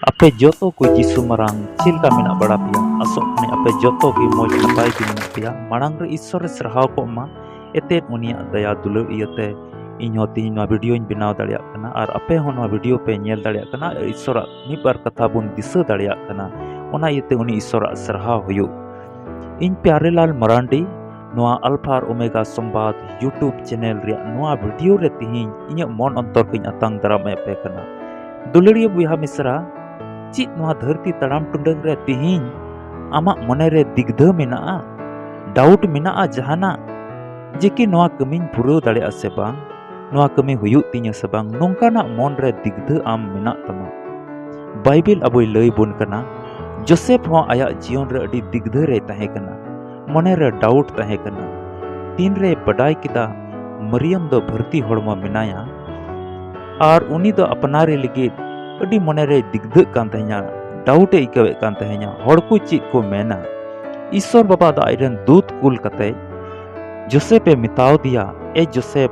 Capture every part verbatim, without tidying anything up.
ᱟᱯᱮ ᱡᱚᱛᱚ ᱠᱚ ᱡᱤᱥᱩ ᱢᱟᱨᱟᱝ ᱪᱮᱫ ᱞᱮᱠᱟ ᱢᱮᱱᱟᱜ ᱵᱟᱲᱟ ᱯᱮᱭᱟ? ᱟᱥᱚᱜ ᱠᱟᱹᱱᱟᱹᱧ ᱟᱯᱮ ᱡᱚᱛᱚ ᱜᱮ ᱢᱚᱡᱽ ᱱᱟᱯᱟᱭ ᱜᱮ ᱢᱮᱱᱟᱜ ᱯᱮᱭᱟ᱾ ᱢᱟᱲᱟᱝ ᱨᱮ ᱤᱥᱥᱚᱨᱮ ᱥᱟᱨᱦᱟᱣ ᱠᱚᱜ ᱢᱟ, ᱮᱛᱮᱫ ᱩᱱᱤᱭᱟᱜ ᱫᱟᱭᱟ ᱫᱩᱞᱟᱹᱲ ᱤᱭᱟᱹᱛᱮ ᱤᱧ ᱦᱚᱸ ᱛᱮᱦᱮᱧ ᱱᱚᱣᱟ ᱵᱷᱤᱰᱤᱭᱳᱧ ᱵᱮᱱᱟᱣ ᱫᱟᱲᱮᱭᱟᱜ ᱠᱟᱱᱟ ᱟᱨ ᱟᱯᱮ ᱦᱚᱸ ᱱᱚᱣᱟ ᱵᱷᱤᱰᱤᱭᱳ ᱯᱮ ᱧᱮᱞ ᱫᱟᱲᱮᱭᱟᱜ ᱠᱟᱱᱟ᱾ ᱤᱥᱥᱚᱨᱟᱜ ᱢᱤᱫ ᱵᱟᱨ ᱠᱟᱛᱷᱟ ᱵᱚᱱ ᱫᱤᱥᱟᱹ ᱫᱟᱲᱮᱭᱟᱜ ᱠᱟᱱᱟ, ᱚᱱᱟ ᱤᱭᱟᱹᱛᱮ ᱩᱱᱤ ᱤᱥᱥᱚᱨᱟᱜ ᱥᱟᱨᱦᱟᱣ ᱦᱩᱭᱩᱜ᱾ ᱤᱧ ᱯᱭᱟᱨᱮᱞᱟᱞ ᱢᱟᱨᱟᱱᱰᱤ, ᱱᱚᱣᱟ ᱟᱞᱯᱷᱟ ᱟᱨ ᱳᱢᱮᱜᱟ ᱥᱚᱢᱵᱟᱫ YouTube ᱪᱮᱱᱮᱞ ᱨᱮᱭᱟᱜ ᱱᱚᱣᱟ ᱵᱷᱤᱰᱤᱭᱳ ᱨᱮ ᱛᱮᱦᱮᱧ ᱤᱧᱟᱹᱜ ᱢᱚᱱ ᱚᱱᱛᱚᱨ ᱠᱚᱧ ᱟᱛᱟᱝ ᱫᱟᱨᱟᱢ ᱮᱫ ᱯᱮ ᱠᱟᱱᱟ᱾ ᱫᱩᱞᱟᱹᱲᱤᱭᱟᱹ ᱵᱚᱭᱦᱟ ᱢᱤᱥᱨᱟ, ᱪᱮᱫ ᱱᱚᱣᱟ ᱫᱷᱟᱹᱨᱛᱤ ᱛᱟᱲᱟᱢ ᱴᱩᱰᱟᱹᱝ ᱨᱮ ᱛᱮᱦᱮᱧ ᱟᱢᱟᱜ ᱢᱚᱱᱮ ᱨᱮ ᱫᱤᱜᱽᱫᱷᱟᱹ ᱢᱮᱱᱟᱜᱼᱟ? ᱰᱟᱣᱩᱴ ᱢᱮᱱᱟᱜᱼᱟ ᱡᱟᱦᱟᱱᱟᱜ, ᱡᱮ ᱠᱤ ᱱᱚᱣᱟ ᱠᱟᱹᱢᱤᱧ ᱯᱩᱨᱟᱹᱣ ᱫᱟᱲᱮᱭᱟᱜᱼᱟ ᱥᱮ ᱵᱟᱝ? ᱱᱚᱣᱟ ᱠᱟᱹᱢᱤ ᱦᱩᱭᱩᱜ ᱛᱤᱧᱟᱹ ᱥᱮ ᱵᱟᱝ? ᱱᱚᱝᱠᱟᱱᱟᱜ ᱢᱚᱱ ᱨᱮ ᱫᱤᱜᱽᱫᱷᱟᱹ ᱟᱢ ᱢᱮᱱᱟᱜ ᱛᱟᱢᱟ᱾ ᱵᱟᱭᱵᱮᱞ ᱟᱵᱚᱭ ᱞᱟᱹᱭ ᱵᱚᱱ ᱠᱟᱱᱟ, ᱡᱳᱥᱮᱯ ᱦᱚᱸ ᱟᱭᱟᱜ ᱡᱤᱭᱚᱱ ᱨᱮ ᱟᱹᱰᱤ ᱫᱤᱜᱽᱫᱷᱟᱹ ᱨᱮᱭ ᱛᱟᱦᱮᱸ ᱠᱟᱱᱟ, ᱢᱚᱱᱮ ᱨᱮ ᱰᱟᱣᱩᱴ ᱛᱟᱦᱮᱸ ᱠᱟᱱᱟ᱾ ᱛᱤᱱ ᱨᱮᱭ ᱵᱟᱰᱟᱭ ᱠᱮᱫᱟ ᱢᱟᱨᱤᱭᱟᱢ ᱫᱚ ᱵᱷᱟᱹᱨᱛᱤ ᱦᱚᱲᱢᱚ ᱢᱮᱱᱟᱭᱟ ᱟᱨ ᱩᱱᱤ ᱫᱚ ᱟᱯᱱᱟᱨᱮ ᱞᱟᱹᱜᱤᱫ ᱟᱹᱰᱤ ᱢᱚᱱᱮ ᱨᱮᱭ ᱫᱤᱜᱽᱫᱷᱟᱹᱜ ᱠᱟᱱ ᱛᱟᱦᱮᱸᱧᱟ, ᱰᱟᱣᱩᱴ ᱮ ᱟᱹᱭᱠᱟᱹᱣᱮᱫ ᱠᱟᱱ ᱛᱟᱦᱮᱸᱧᱟ, ᱦᱚᱲ ᱠᱚ ᱪᱮᱫ ᱠᱚ ᱢᱮᱱᱟ᱾ ᱤᱥᱥᱚᱨ ᱵᱟᱵᱟ ᱫᱚ ᱟᱡᱨᱮᱱ ᱫᱩᱛ ᱠᱩᱞ ᱠᱟᱛᱮ ᱡᱳᱥᱮᱯ ᱮ ᱢᱮᱛᱟᱣ ᱫᱮᱭᱟ, "ᱮ ᱡᱳᱥᱮᱯ,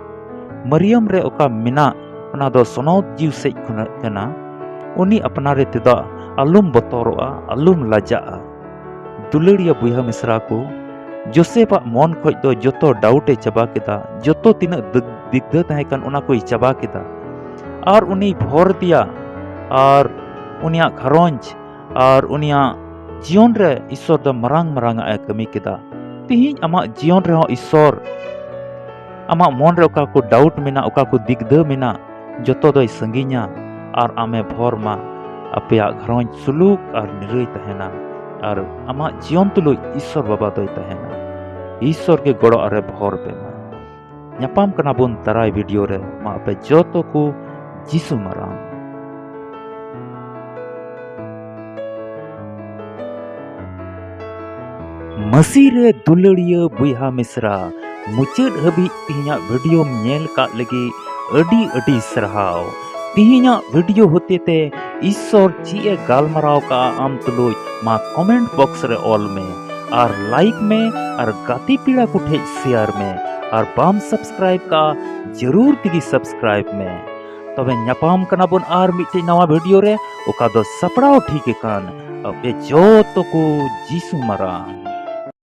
ᱢᱟᱨᱤᱭᱟᱢ ᱨᱮ ᱚᱠᱟ ᱢᱮᱱᱟᱜ, ᱚᱱᱟ ᱫᱚ ᱥᱚᱱᱚᱛ ᱡᱤᱣ ᱥᱮᱡ ᱠᱷᱚᱱᱟᱜ ᱠᱟᱱᱟ᱾ ᱩᱱᱤ ᱟᱯᱱᱟᱨᱮ ᱛᱮᱫᱚ ᱟᱞᱚᱢ ᱵᱚᱛᱚᱨᱚᱜᱼᱟ, ᱟᱞᱚᱢ ᱞᱟᱡᱟᱜᱼᱟ᱾" ᱫᱩᱞᱟᱹᱲᱤᱭᱟᱹ ᱵᱚᱭᱦᱟ ᱢᱤᱥᱨᱟ ᱠᱚ, ᱡᱳᱥᱮᱯᱟᱜ ᱢᱚᱱ ᱠᱷᱚᱡ ᱫᱚ ᱡᱚᱛᱚ ᱰᱟᱣᱩᱴ ᱮ ᱪᱟᱵᱟ ᱠᱮᱫᱟ, ᱡᱚᱛᱚ ᱛᱤᱱᱟᱹᱜ ᱫᱤᱜᱽ-, ᱫᱤᱜᱽᱫᱷᱟᱹ ᱛᱟᱦᱮᱸ ᱠᱟᱱ, ᱚᱱᱟ ᱠᱚᱭ ᱪᱟᱵᱟ ᱠᱮᱫᱟ᱾ ᱟᱨ ᱩᱱᱤᱭ ᱵᱷᱚᱨ ᱫᱮᱭᱟ, ᱟᱨ ᱩᱱᱤᱭᱟᱜ ᱜᱷᱟᱨᱚᱸᱡᱽ ᱟᱨ ᱩᱱᱤᱭᱟᱜ ᱡᱤᱭᱚᱱ ᱨᱮ ᱤᱥᱥᱚᱨ ᱫᱚ ᱢᱟᱨᱟᱝ ᱢᱟᱨᱟᱝ ᱟᱜ ᱮ ᱠᱟᱹᱢᱤ ᱠᱮᱫᱟ᱾ ᱛᱤᱦᱤᱧ ᱟᱢᱟᱜ ᱡᱤᱭᱚᱱ ᱨᱮᱦᱚᱸ ᱤᱥᱥᱚᱨ ᱟᱢᱟᱜ ᱢᱚᱱ ᱨᱮ ᱚᱠᱟ ᱠᱚ ᱰᱟᱣᱩᱴ ᱢᱮᱱᱟᱜ, ᱚᱠᱟ ᱠᱚ ᱫᱤᱜᱽᱫᱷᱟᱹ ᱢᱮᱱᱟᱜ, ᱡᱚᱛᱚ ᱫᱚᱭ ᱥᱟᱺᱜᱤᱧᱟ ᱟᱨ ᱟᱢᱮ ᱵᱷᱚᱨ ᱢᱟ᱾ ᱟᱯᱮᱭᱟᱜ ᱜᱷᱟᱨᱚᱸᱡᱽ ᱥᱩᱞᱩᱠ ᱟᱨ ᱱᱤᱨᱟᱹᱭ ᱛᱟᱦᱮᱱᱟ ᱟᱨ ᱟᱢᱟᱜ ᱡᱤᱭᱚᱱ ᱛᱩᱞᱩᱡ ᱤᱥᱥᱚᱨ ᱵᱟᱵᱟ ᱫᱚᱭ ᱛᱟᱦᱮᱱᱟ᱾ ᱤᱥᱥᱚᱨ ᱜᱮ ᱜᱚᱲᱚ ᱟᱨᱮ ᱵᱷᱚᱨ ᱯᱮ ᱢᱟ᱾ ᱧᱟᱯᱟᱢ ᱠᱟᱱᱟ ᱵᱚᱱ ᱫᱟᱨᱟᱭ ᱵᱷᱤᱰᱤᱭᱳ ᱨᱮ᱾ ᱢᱟ ᱟᱯᱮ ᱡᱚᱛᱚ ᱠᱚ ᱡᱤᱥᱩ ᱢᱟᱨᱟᱝ᱾ ᱢᱟᱹᱥᱤ ᱨᱮ ᱫᱩᱞᱟᱹᱲᱤᱭᱟᱹ ᱵᱚᱭᱦᱟ ᱢᱤᱥᱨᱟ, ᱢᱩᱪᱟᱹᱫ ᱦᱟᱹᱵᱤᱡ ᱛᱮᱦᱮᱧᱟᱜ ᱵᱷᱤᱰᱤᱭᱳᱢ ᱧᱮᱞ ᱠᱟᱜ ᱞᱟᱹᱜᱤᱫ ᱟᱹᱰᱤ ᱟᱹᱰᱤ ᱥᱟᱨᱦᱟᱣ᱾ ᱛᱮᱦᱮᱧᱟᱜ ᱵᱷᱤᱰᱤᱭᱳ ᱦᱚᱛᱮᱛᱮ ᱤᱥᱥᱚᱨ ᱪᱮᱫ ᱮ ᱜᱟᱞᱢᱟᱨᱟᱣ ᱠᱟᱜᱼᱟ ᱟᱢ ᱛᱩᱞᱩᱡ, ᱢᱟ ᱠᱚᱢᱮᱱᱴ ᱵᱚᱠᱥ ᱨᱮ ᱚᱞ ᱢᱮ ᱟᱨ ᱞᱟᱭᱤᱠ ᱢᱮ ᱟᱨ ᱜᱟᱛᱮ ᱯᱮᱲᱟ ᱠᱚ ᱴᱷᱮᱡ ᱥᱮᱭᱟᱨ ᱢᱮ᱾ ᱟᱨ ᱵᱟᱢ ᱥᱟᱵᱥᱠᱨᱟᱭᱤᱵ ᱠᱟᱜᱼᱟ, ᱡᱟᱹᱨᱩᱲ ᱛᱮᱜᱮ ᱥᱟᱵᱥᱠᱨᱟᱭᱤᱵ ᱢᱮ᱾ ᱛᱚᱵᱮ ᱧᱟᱯᱟᱢ ᱠᱟᱱᱟ ᱵᱚᱱ ᱟᱨ ᱢᱤᱫᱴᱮᱡ ᱱᱟᱣᱟ ᱵᱷᱤᱰᱤᱭᱳ ᱨᱮ, ᱚᱠᱟ ᱫᱚ ᱥᱟᱯᱲᱟᱣ ᱴᱷᱤᱠ ᱟᱠᱟᱱ ᱟᱯᱮ ᱡᱚᱛᱚ ᱠᱚ ᱡᱤᱥᱩ ᱢᱟᱨᱟᱝ᱾